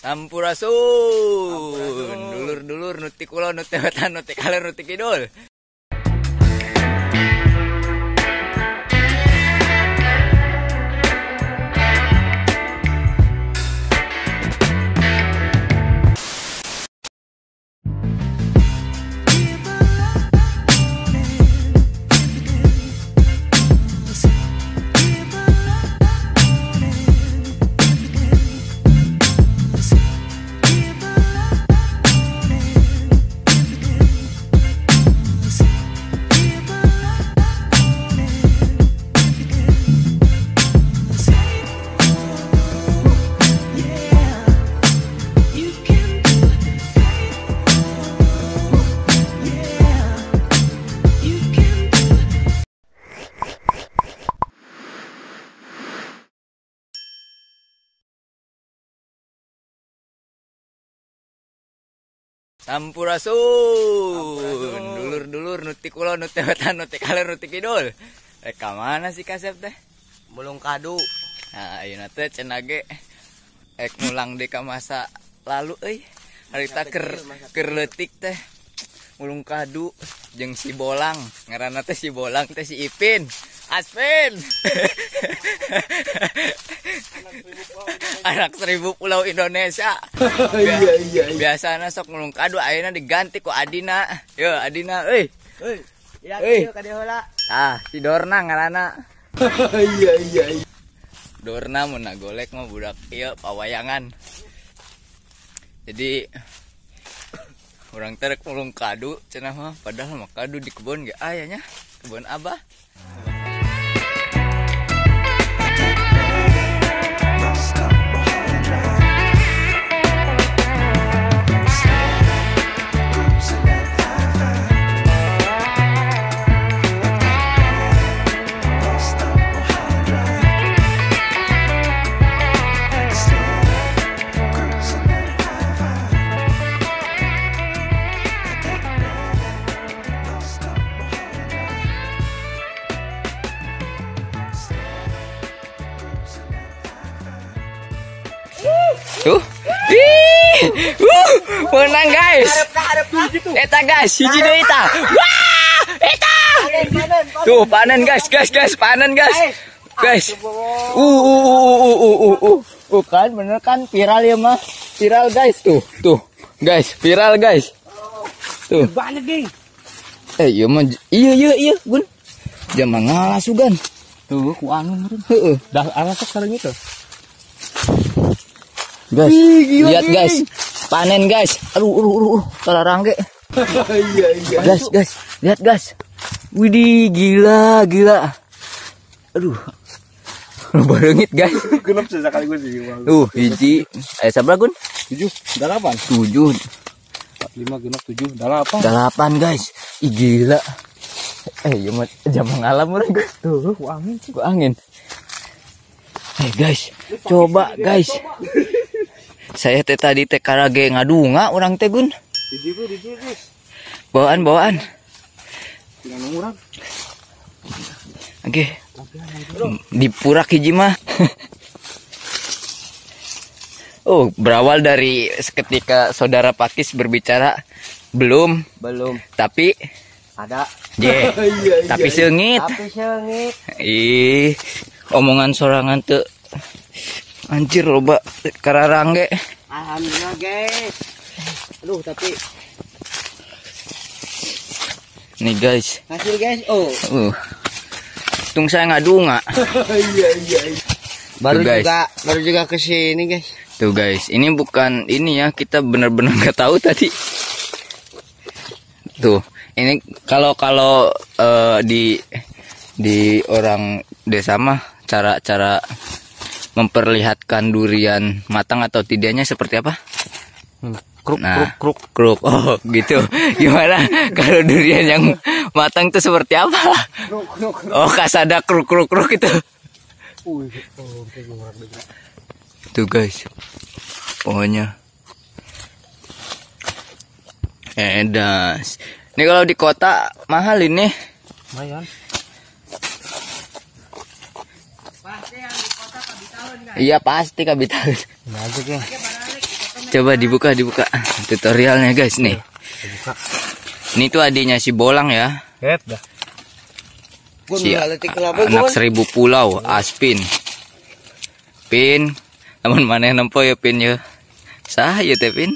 Sampurasun. Dulur-dulur nu ti kulon, nu ti wetan, nu ti kaler, nu ti kidul. Sampurasun. Dulur-dulur nu ti kulon, nu ti wetan, nu ti kaler, nu ti kidul. Ka mana sih kasep teh? Mulung kadu. Nah, ayeuna teh cenah ge ek mulang deui ka masa lalu euy. Harita keur leutik teh mulung kadu jeung si Bolang. Ngaranna teh si Bolang teh si Ipin. Aspin. Anak 1000 pulau Indonesia. Iya. Biasana sok mulung kadu ayeuna diganti ku Adina. Yo Adina euy. Euy. Ya kieu ka dieu heula. Tah, si Dorna ngaranna. Iya. Dorna mun golek mah budak ieu pawayangan. Jadi urang teh rek mulung kadu cenah mah, padahal mah kadu di kebun ge aya nya, kebun Abah. Tuh. Ih, menang guys. Eta guys, hiji deui eta. Wah, eta. Tuh panen guys, guys, panen guys. Guys. Kan bener kan viral ya mah. Viral guys tuh, tuh. Guys, viral guys. Tuh. Banyak geng. Iya mah iya, Gun. Jangan ngalah sugan. Tuh, ku anu meureun. Heeh. Dah arasok sareng itu. Guys, gila, lihat guys, panen guys. Aduh, kararangge. Iya. Guys, lihat guys. Widih, gila. Aduh, barengit guys. Genep sekali gue sih. Tuh, hiji. Sabar Gun? 7, 8. 7. 4, 5, genep 7, 8. 8 guys. Ih, gila. Iya mah jam ngalam urang guys. Tuh, ku angin sih. Ku angin. Guys, coba guys. Saya teh tadi teh karage ngadunga urang teh Gun. Bawaan. Oke. Dipurak hiji mah. Oh, berawal dari seketika saudara Pakis berbicara belum. Tapi ada. Je. Tapi seungit. Ih, omongan sorangan teu. Anjir loba kararangge. Alhamdulillah guys. Aduh tapi nih guys. Hasil guys. Oh. Tung saya ngadunga. Iya. Baru juga ke sini guys. Tuh guys, ini bukan ini ya, kita benar-benar nggak tahu tadi. Tuh, ini kalau di orang desa mah cara-cara memperlihatkan durian matang atau tidaknya seperti apa? Kruk, nah, kruk, kruk. Oh, gitu. Gimana kalau durian yang matang itu seperti apa? Kruk, kruk, kruk. Oh, kasada kruk, kruk, kruk itu. Tuh guys, pohonnya. Edas. Ini kalau di kota mahal ini. Lumayan. Iya pasti kabitaun. Nah, aja, geng. Coba dibuka tutorialnya guys nih. Dibuka. Ini tuh adiknya si Bolang ya. Si anak 1000 pulau, Aspin. Pin, lamun maneh nempo ya Pin ya. Sah ya teh Pin.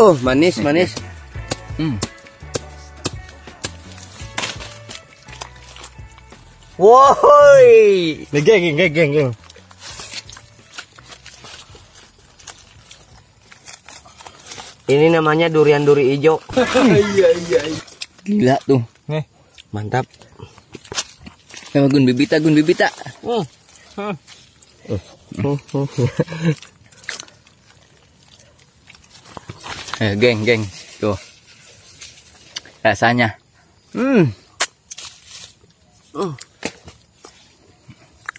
Oh, manis, manis. Woi. Geng, geng, geng, geng. Ini namanya durian duri hijau. Iya, iya. Gila tuh. Nih, mantap. Sama gun bibita, gun bibita. Geng, geng, tuh rasanya.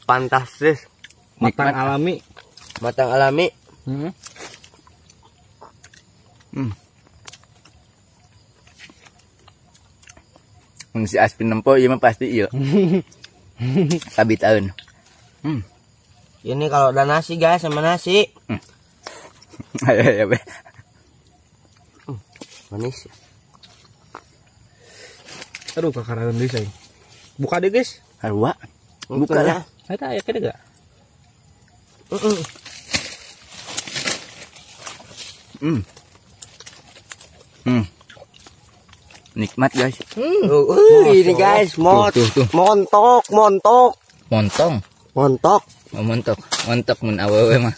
Fantastis. Matang alami. Matang alami. Si Aspin nempo ieu mah pasti ieu. Sabitaeun. Ini kalau udah nasi guys, sama nasi. Ayo ayo be. Manis. Aduh, kakaran deui saya. Buka deh guys. Harua. Buka lah. Eta aya kene gak? Nikmat guys. Ini guys, montok, montok. Montong. Montok. Oh, montok. Montok mun awewe mah.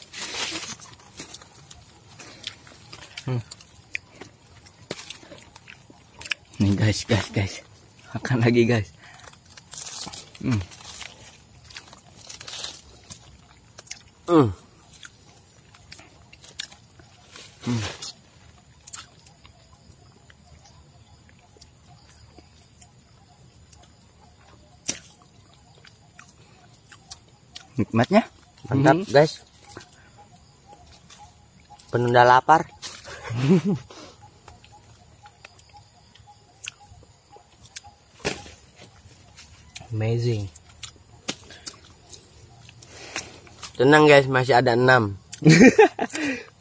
Nih guys, guys, guys. Makan lagi guys. Nikmatnya. Mantap guys. Penunda lapar. Amazing. Tenang guys, masih ada 6.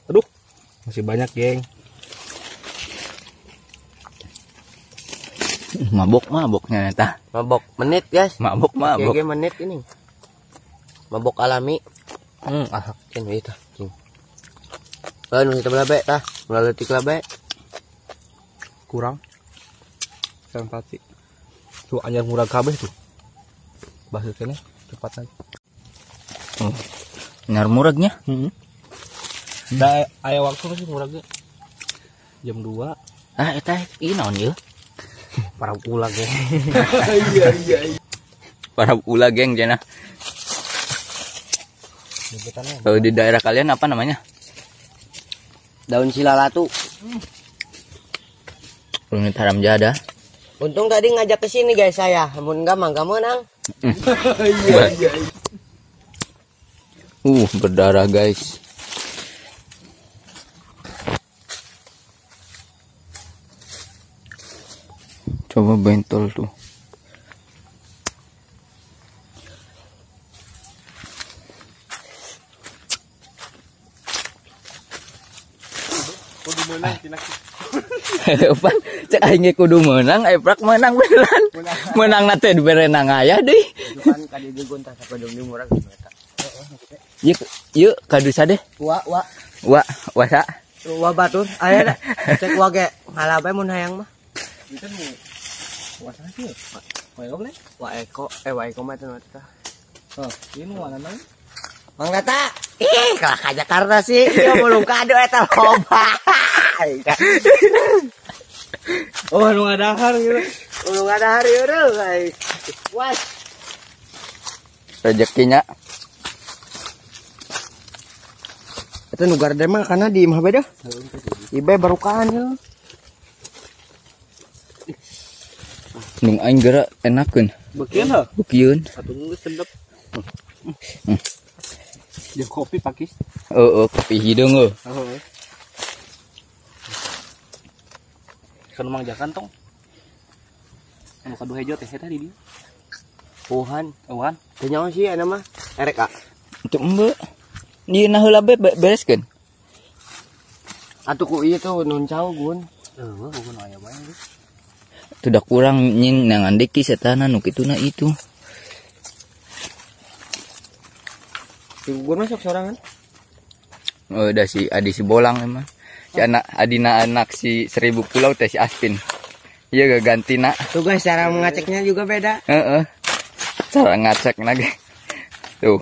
Aduh, masih banyak geng. Mabok maboknya neta. Mabok menit guys. Mabok mabok. GG menit ini. Mabok alami. Ah, cing itu. Cing. Lalu kita belabe tah, melalui tik labe. Kurang. Sempati. Tuh anyar murah kabeh tuh. Bahasa kene cepat aja. Oh. Anyar muragnya? Da aya waktu sih muragnya. Jam 2. Ah, eta ieu naon ieu? Para ulah geng. Iya iya. Para ulah geng cenah. Kalau di daerah kalian apa namanya? Daun silalatu. Rumit haram jadah. Untung tadi ngajak ke sini guys saya. Mun enggak mah enggak menang. Iya iya. Berdarah guys. Coba bentol tuh. Kudu meunang tina. Pan cek aing ge kudu meunang, eprak meunang beneran. Meunang na teh dibere na ngayah deui. Kan ka dieu gon tah sapadong di murag eta. Yuk, yuk kadu sadeh. Wa wa. Wa, wa sa. Wa batur aya da. Cek wa ge ngala bae mun hayang mah. Itu nu wa saha sih? Wa Eko boleh? Wa Eko, wa Eko mah teh eta. Oh, ini nu warna naon? Mang Data, ih kalah ka Jakarta sih, ieu mulung kado eta loba. Oh, nu ngadahar gitu. Nu ngadahar ieu guys. Was. Rezekinya. Eta nu garde mah kana di imah beda. Ibe barukaan ieu. Nung aing geura enakeun. Bekieun heuh? Bekieun. Atuh geus sedep. Jeung kopi pakis. Heeh, kopi hideung heuh. Heeh. Kan mang jakan tong. Anu kadu hejo teh eta di dieu. Uhan, Uhan. Teu nyaho sih eta mah. Erek a. Teu embe. Ieu na heula be bereskeun. Atuh ku ieu tuh nun cau gun. Heueuh, gun aya bae geus. Sudah kurang nyin nangan deki setana nu kituna itu. Si Gugun masuk sorangan. Oh, udah si Adi si Bolang emang. Si anak Adina anak si Seribu Pulau teh si Aspin. Iya gak ganti nak. Tuh guys, cara mengaceknya juga beda. Heeh. Cara ngacek lagi. Tuh.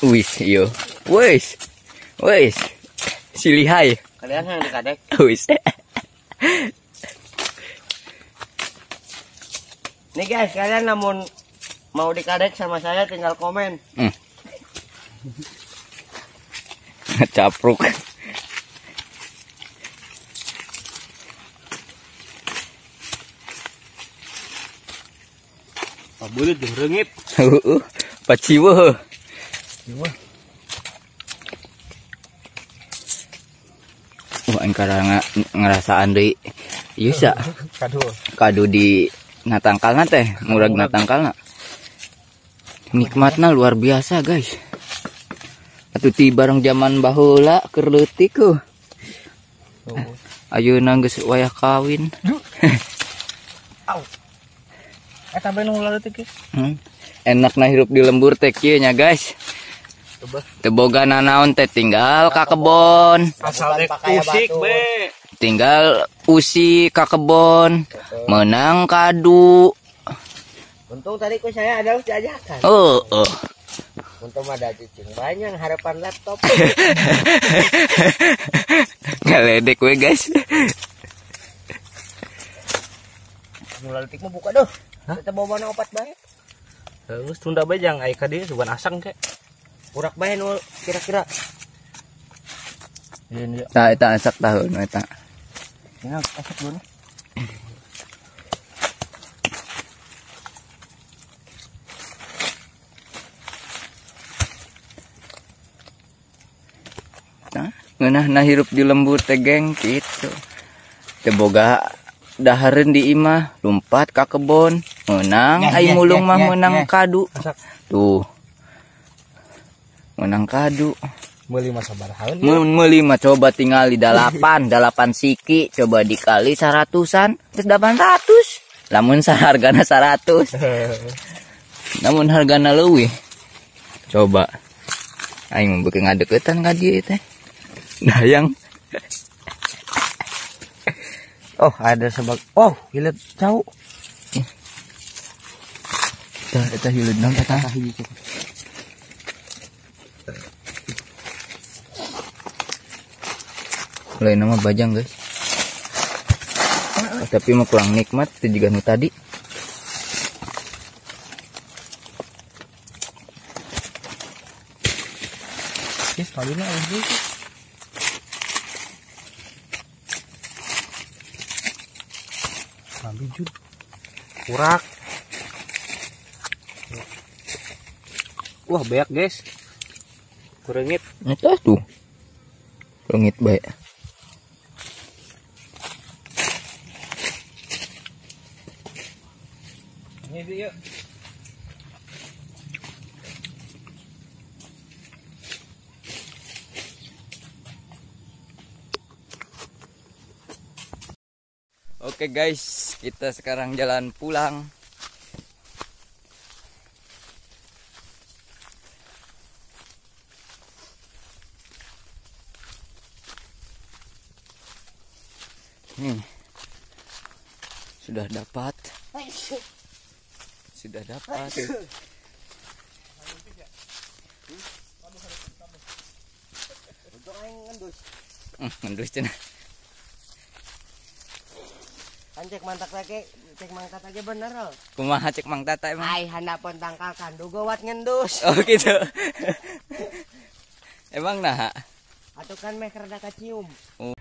Wis, yo. Wis. Wis. Si lihai. Kalian yang dikadek. Wis. Nih guys, kalian namun mau dikadek sama saya tinggal komen. Capruk. Pabulit jeung reungit. Heeh. Paciweuh. Wah, aing karang ngerasaan deui. Ieu sa. Kadu. Kadu di natangkalna teh, murag natangkalna. Nikmatna luar biasa, guys. Atuh ti bareng zaman baheula keur leutik heuh. Ayeuna geus wayah kawin. Au. Eta bae nu leutik ge. Enakna hirup di lembur teh kieu nya, guys. Teu boga nanaon teh tinggal ka kebon. Asal dek usik be. Tinggal usik ka kebon, menang kadu. Untung tadi ku saya ada diajakan. Oh, oh. Untung ada cicing banyak harapan laptop. Ngaledek we guys. Mulai detik mah buka duh. Kita bawa mana opat bae. Terus tunda bae jang ai ka dieu sugan asang ke. Urak bae nu kira-kira. Tah eta asak tahun eta. Ya, asak dulu. Tah, ngeunah na hirup di lembur teh geng kitu. Teu boga dahareun di imah, lumpat ka kebon, meunang ai mulung mah meunang kadu. Tuh. Menang kadu. Meuli mah sabaraha? Meuli mah coba tingali 8 siki coba dikali 100-an terus 800. Lamun sahargana 100. Namun hargana leuwih. Coba aing beuki ngadeukeutan ka dieu teh. Dayang. Oh, ada sebag. Oh, hileut cau. Tah eta hileut naon eta? Lain nama bajang guys. Oh, tapi mah kurang nikmat itu juga nu tadi. Yes, kalina euy. Ambil jud. Kurak. Wah, beak guys. Kurengit. Eta tuh. Kurengit bae. Ini yuk. Oke guys, kita sekarang jalan pulang. Nih, sudah dapat. Sudah dapat. Ngendus cenah. Kan cek mantak lagi, cek mangkat aja bener loh. Kumaha cek Mang Tata emang? Ai handapeun tangkal kandu gawat ngendus. Oh gitu. Emang nah. Atuh kan meh rada kacium. Oh.